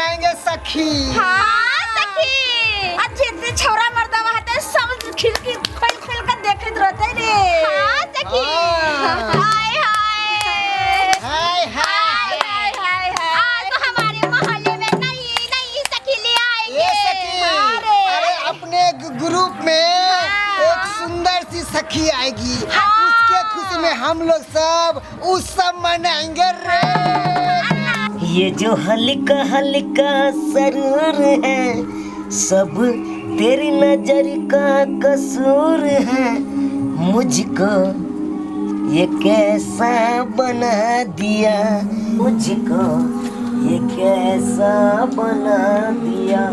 मनाएंगे सखी। हाँ सखी। आ जितने छौरा मर्दावा हते सब खिड़की खोल खोल के देखत रहते रे। हाँ सखी। हाँ। हाय हाय हाय हाय। हाय हाय हाय। आज तो हमारे मोहल्ले में नई नई सखी ले आएंगे। ये सखी। अरे। अरे अपने ग्रुप में एक सुंदर सी सखी आएगी, उसके खुशी में हम लोग सब उत्सव मनाएंगे रे। ये जो हल्का हल्का सरूर है, सब तेरी नजर का कसूर है, मुझको ये कैसा बना दिया, मुझको ये कैसा बना दिया।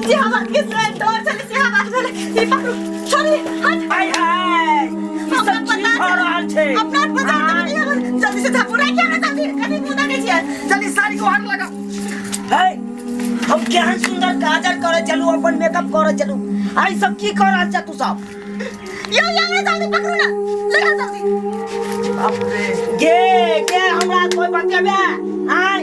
जे हवा के से डर चले से हवा चले ई पकड़ू छोड़ी हट। हाय हाय, ई हमरा सब की पता भऽ रहल छै? अपना बाजार तक नहीं आवल, जल्दी से झापू राखी हमरा, जल्दी कभी मुदा नहीं छियै। जल्दी साड़ी को हाथ लगा। है, हम केहन सुंदर काजर करे चलू, अपन मेकअप करे चलू, आ ई सब की कर रहल छ तू सब? यो यो हमरा जल्दी पकड़ू ना, लगा जल्दी। बाप रे। गे गे, हमरा कोई बतेबे आय,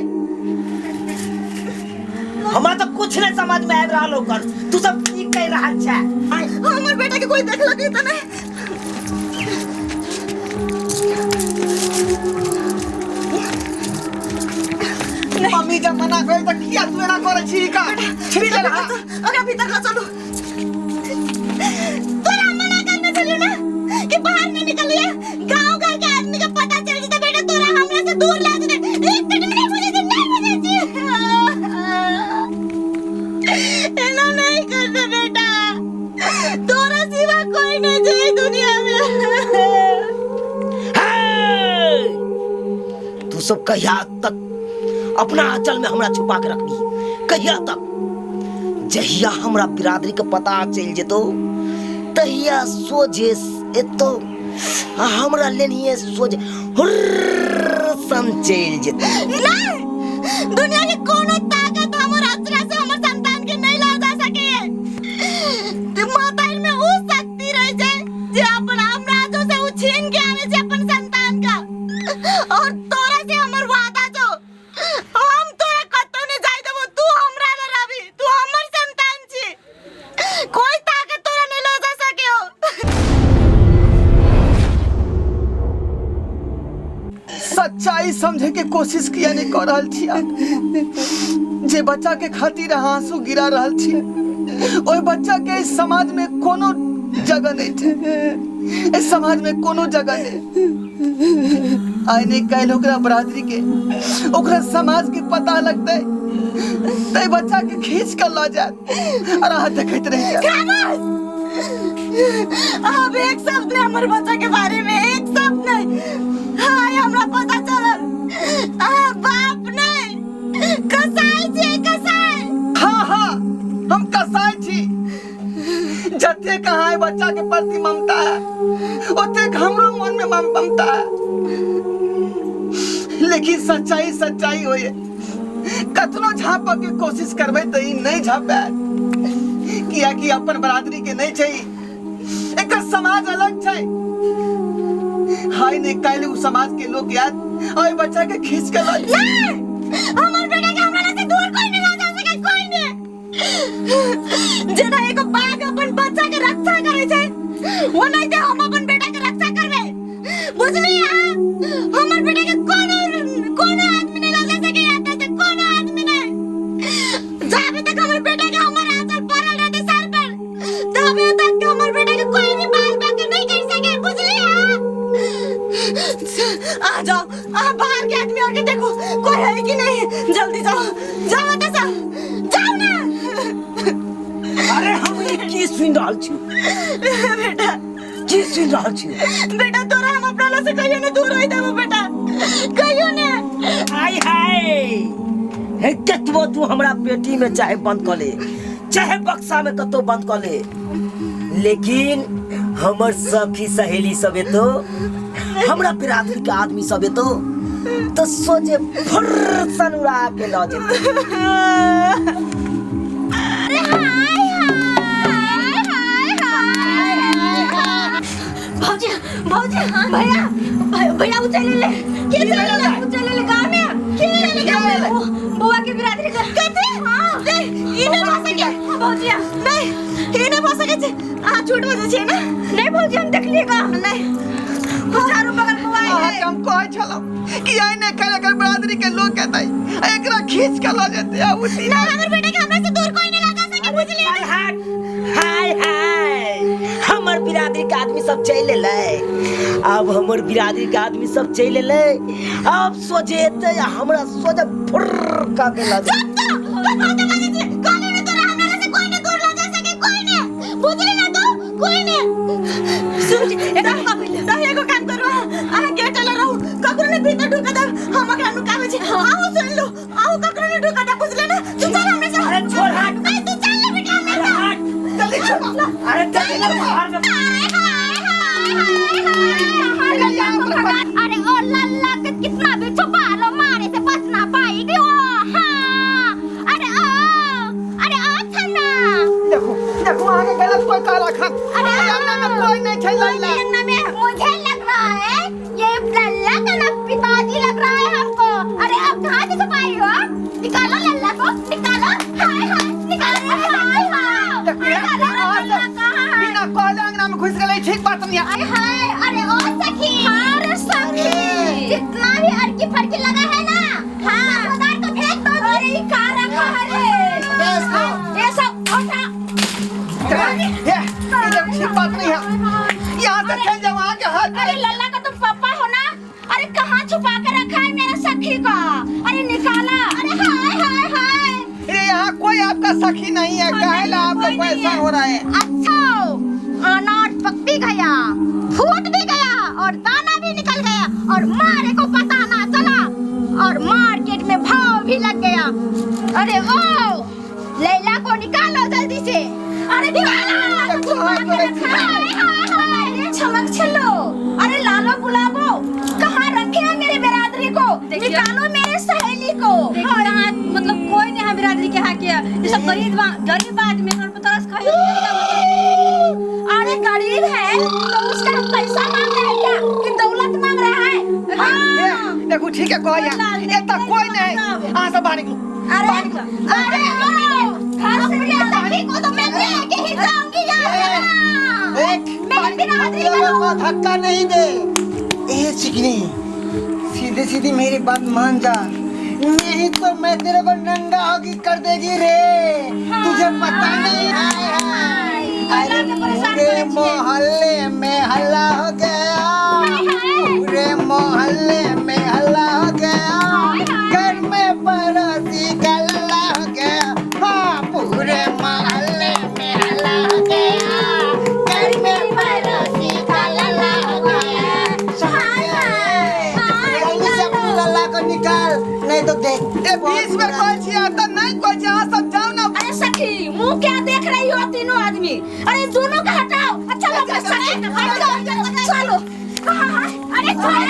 हमरा तो कुछ नहीं समझ में आबि रहल ओकर, तू सब की कह रहल छ आय? हमर बेटा के कोई देखलक त नहीं। मम्मी जब मना करे त किया तू एना करे छी का छिड़ी ले रहा। ओकरा भीतर ल चलू। तोरा मना करने छलियो ना कि बाहर नहीं निकलिए, गांव घर के आदमी के पता चल जेतै बेटा, तोरा हमरा से दूर ला जेतै। एक मिनट नहीं बुझै छी, नहीं बुझै छी। एना नहीं करते बेटा, तोरा सिवा कोई नहीं छै ई दुनिया में। हे! तू सब कहिया तक अपना आंचल में हमरा छुपा के रखबी? कहिया तक? जहिया हमरा बिरादरी के पता चलि जेतौ तहिया सोझे एतौ आ हमरा लेनिये सोझे हुर्र सन चलि जेतौ। नहीं, दुनिया के कोनो ताकत हमर अचरा से हमर संतान के नहीं ला जा सके। ते माताई में उ शक्ति रहे छै जे अपन हमरा से उ छीन के आवे छै अपन संतान का। और तोरा से हमर वादा जो हम तोरा कतौ नहीं जाय देबो, तू हमरा ले रहबी, तू हमर संतान छी, कोई ताकत तोरा नहीं ले जा सके हो। सच्चाई समझे के कोशिश किया नहीं कर रहल छी आप। जे बच्चा के खातिर अहाँ आंसू गिरा रहल छी, ओहि बच्चा के इस समाज में कोनो जगह नहीं छै, इस समाज में कोनो जगह नहीं। आइ नहीं काल्हि ओकरा बरादरी के, ओकरा समाज के पता लगतै तै बच्चा के खींच के लऽ जायत और अहाँ देखैत रहि जायब। खामोश! अब एक शब्द नहीं हमर बच्चा के बारे में, एक शब्द नहीं। हाय हमरा पता चलल आ बाप नहीं कसाई छे, कसाई। हाँ हाँ, हम कसाई छी। जतेक अहाँ बच्चा के प्रति ममता है ओतेक हमरो मन में ममता है, लेकिन सच्चाई सच्चाई होइए। कतनो झाँपऽ के कोशिश करबै तऽ ई नहीं झाँपायत, कियाकि अपन बरादरी के नहीं छै, एकर समाज अलग छै। हाय नहीं काल्हि उ समाज के लोग याद और बच्चा के खींच के लऽ नहीं, हमर बेटा के हमरा से दूर कोई नहीं ला जा सके, कोई नहीं। जेना एगो बाघ अपन बच्चा के रक्षा करे छै ओनाहिते हम अपन बेटा के रक्षा करबै, बुझली अहाँ? हमर बेटा के कोनो कोनो आदमी नहीं ला जा सके एतऽ से, कोनो आदमी नहीं। जाबे तक हमर बेटा के हमर आंचल पड़ल रहतै सर पर तबे तक हमर बेटा के कोई भी बाल बांका नहीं कर सके, बुझली अहाँ? आ जाओ, आ बाहर के आदमी आके देखो कोई है कि नहीं, जल्दी जाओ, जाओ एतऽ से, जाओ ना। अरे हम ई की सुनि रहल छी? बेटा की सुनि रहल छी? बेटा तोरा हम अपना लग से कहियो ने दूर होई देबो बेटा, कहियो ने। आय हाय, हे कतबो तू हमरा पेटी में चाहे बंद कऽ ले, चाहे बक्सा में कतौ बंद कऽ ले, लेकिन हमर सखी सहेली सब एतो, हमरा बिरादरी के आदमी सब एतो तो सोचे फुर्र सन उड़ा के लऽ जेतौ। अरे हाय हाय हाय हाय हाय। भौजी, भौजी, भैया, भैया उ चले ले, के चले ले, उ चले ले गांव में, के चले ले गांव में, बुआ के बिरादरी के कथी? नहि भऽ सकै। भौजी, नहीं, ई नहि भऽ सकै छै। अहाँ झूठ बजै छियै ने? नहीं भौजी, हम देखलिए का। नहीं, चारू बगल मोबाइल अहाँके है। हम कहै छलहुँ कि आइ नहि काल्हि एकर बरादरी के लोक एतै आ एकरा खींच के लऽ जेतै आ ओ दिन नहीं, हमर बेटा के हमरा से दूर कोई नहीं लगा सके, बुझलिए? चल हट। हाय हाय, हमर बिरादरी के आदमी सब चलि एलै। आब हमर बिरादरी के आदमी सब चलि एलै, आब सोझे एतै आ हमरा सोझे फुर्र कऽ के लऽ जेतै। चुप तो, तू बहुत बजै छी। कहली ने तोरा हमरा से कोई नहीं दूर लगा सके, कोई नहीं, बुझली ना तू? कोई नहीं। सुन, एगो तो एगो काम करू, अहाँ गेट लग रहू, ककरो ने भीतर ढुका दब, हम ओकरा नुकाबै छी। आहो, सुन लो, आहो, ककरो ने ढुका दब, बुझले ना? तू चल हमरा से। अरे छोड़, हट। नहीं, तू चल ना बेटा हमरा अरे से। हट। जल्दी छोड़ो। अरे जल्दी ना बाहर में। हाय हाय हाय हाय हाय। अरे ओ लल्ला के कितना भी छुपा लो, मारे से बच ना पाएगी वो। हाँ, अरे ओ, अरे ओ छन्ना। देखू देखू, अहाँके गलत कोई कह रखन। अरे अंगना में कोई नहीं छै लल्ला। अंगना में मुझे लग रहा है ये लल्ला का ना पिताजी लग रहा है हमको। अरे अब कहाँ से छुपाई हो? निकालो लल्ला को, निकालो। हाय हाय, निकालो। हाय हाय, देखू, निकालो। अहाँ लल्ला सब कहाँ है? बिना कहले अंगना में घुसि गेलै, ठीक बात नहीं है। अरे हाय, अरे ओ सखी। अरे सखी, जितना भी अड़की फड़की लगा है ना, हाँ, सब उतार को फेंक दो। अरे ये का रखा है रे? बस तो। ये सब उठा। ये ये ठीक बात नहीं है, यहाँ से चल जाओ, अहाँके हाथ। अरे लल्ला का तुम पापा हो ना? अरे कहाँ छुपा के रखा है मेरा सखी का? अरे निकाला। अरे हाय हाय हाय। अरे यहाँ कोई आपका सखी नहीं है, काहे ला आप लोग कोई नहीं ऐसा है। हो रहा है? अच्छा, अनाज पक भी गया, फूट भी गया और दाना भी निकल गया और मारे को पता ना चला और मार्केट में भाव भी लग गया। अरे ओ लैला को निकालो जल्दी से। अरे निकालो। देखो, हाथ जोड़े छी। हाय हाय हाय, छमक छलो। अरे लालो गुलाबो कहाँ रखे हैं मेरे बिरादरी को? निकालो मेरे सहेली को। देखिए कहाँ, मतलब कोई नहीं है बिरादरी के यहाँ के, ये सब गरीब गरीब आदमी है, उन पर तरस खाइए। अरे गरीब है तो उसका हम पैसा मांग रहे हैं क्या कि दौलत मांग रहा है? हाँ। ये देखू, ठीक है, कह ये तक कोई नहीं, अहाँ सब बाहर निकलू। अरे अरे ओ, अपने सखी को तो मैं लेके ही जाऊंगी यार। एक मेरी बिरादरी का लोगों को धक्का नहीं दे। ए चिकनी, सीधे सीधी मेरी बात मान जा, नहीं तो मैं तेरे को नंगा होगी कर देगी रे। तुझे पता नहीं। हाय हाय, अरे पूरे मोहल्ले में हल्ला हो गया, पूरे मोहल्ले में हल्ला हो गया, घर में पड़ोसी का लल्ला हो गया। हाँ, पूरे मोहल्ले में हल्ला हो गया, घर में पड़ोसी का लल्ला हो गया। जल्दी से अपनी लल्ला को निकाल, नहीं तो देख। ए 20 बेर कहै छी आ तऽ नहि कहै छी, अहाँ सब जाउ ना। अरे सखी, मुंह क्या देख रही हो तीनों आदमी? अरे दोनों का हटाओ। अच्छा लोग सखी, हट जाओ, चलो। हाँ, हाँ, अरे छोड़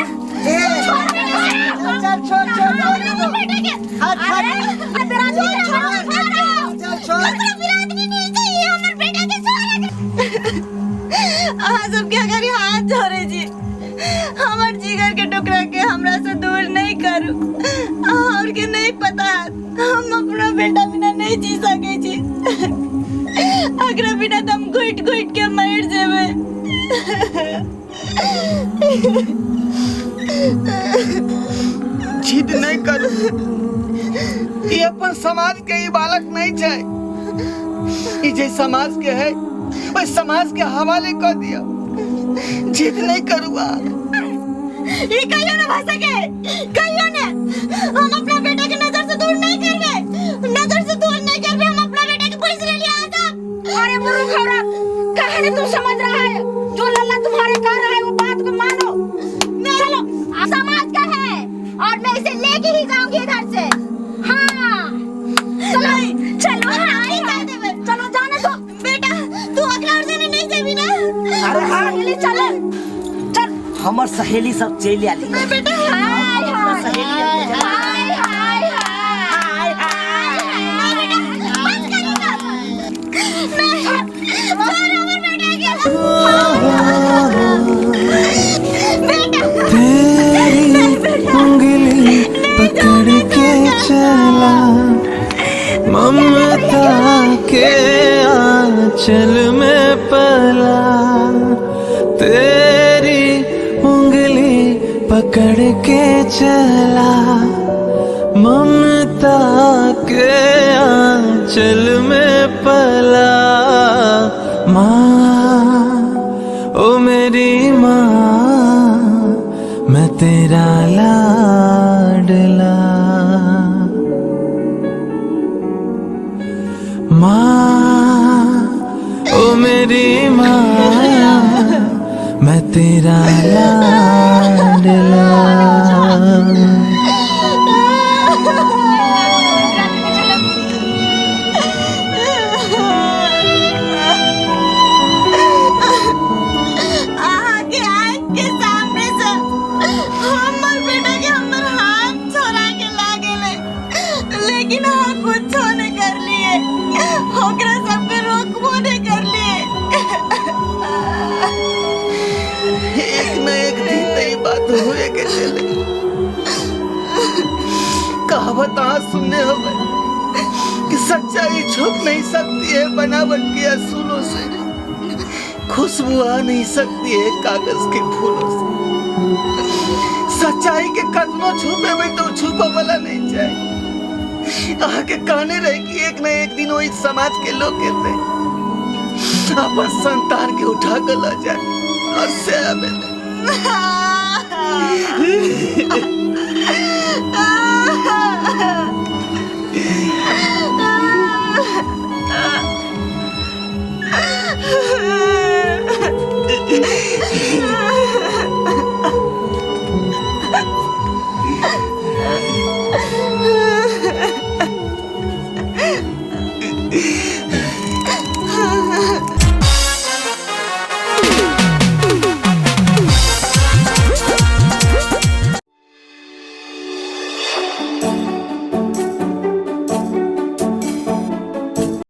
छोड़ मेरे। चल छोड़ छोड़ छोड़। छोड़ बेटे के। हट हट। अरे बिरादरी के छोड़ो, छोड़ो। चल छोड़। ककरो बिरादरी नहीं चाहिए हमर बेटा के, छोड़। अहाँ सबके अगर हाथ जोड़े छी, हमर जिगर के टुकड़ा के हमरा से दूर नहीं करू। अहाँ के नहीं पता, हम अपना बेटा बिना नहीं जी सके छी। अकरा बिना तो हम घुटि घुटि के मरि जेबै। जिद नहीं करू, ई अपन समाज के ई बालक नहीं छै। ई जे समाज के है, ओहि समाज के हवाले कर दिया। जिद नहीं करू अहाँ। ई कहियो ना भऽ सके, कहियो ने। हम अपना बेटा के नजर से दूर नहीं करबे, नजर से दूर नहीं करबे हम अपना बेटा के। पूछ लेलिए अहाँ सब। अरे मूर्ख औरत, काहे नहीं तू समझ रहा है? जो लल्ला तुम्हारे कह रहा है वो बात को मानो। चलो, समाज का है और मैं इसे लेके ही जाऊंगी इधर से। हाँ, चलो चलो। हाँ, चलो, जाने दो। बेटा, तू अगला और जाने नहीं जेबी ना? अरे हाँ। सहेली, चलो चल। हमर सहेली सब चलि आयल। नहीं बेटा। हाय हाय। सहेली सब। हाय हाय हाय। हाय हाय। नहीं बेटा, बस करो ना। नहीं, छोड़ हमर बेटा के। बेटा। तेरी उंगली पकड़ के चला ममता। आंचल में पला, तेरी उंगली पकड़ के चला, ममता के आंचल में पला। माँ ओ मेरी माँ, मैं तेरा लाडला। माँ ओ मेरी माँ, मैं तेरा लाडला। अहाँ के आँख के सामने से हमर बेटा के हमर हाथ छोड़ा के ला गेलै, लेकिन अहाँ कुछो नहीं कर लिए, ओकरा सबके रोकबो नहीं कर लिए। एक न एक दिन तो ई बात हुए के चले। कहावत अहाँ सुनने होबै कि सच्चाई छुप नहीं सकती है बनावट के असूलों से, खुशबू आ नहीं सकती है कागज के फूलों से। सच्चाई के कतनो छुपेबै तो छुपा वाला नहीं चाहे। अहाँ के कहने रहे कि एक न एक दिन वही समाज के लोग एतै, अपन संतान के उठा के लऽ जाए, और सएह भेलै।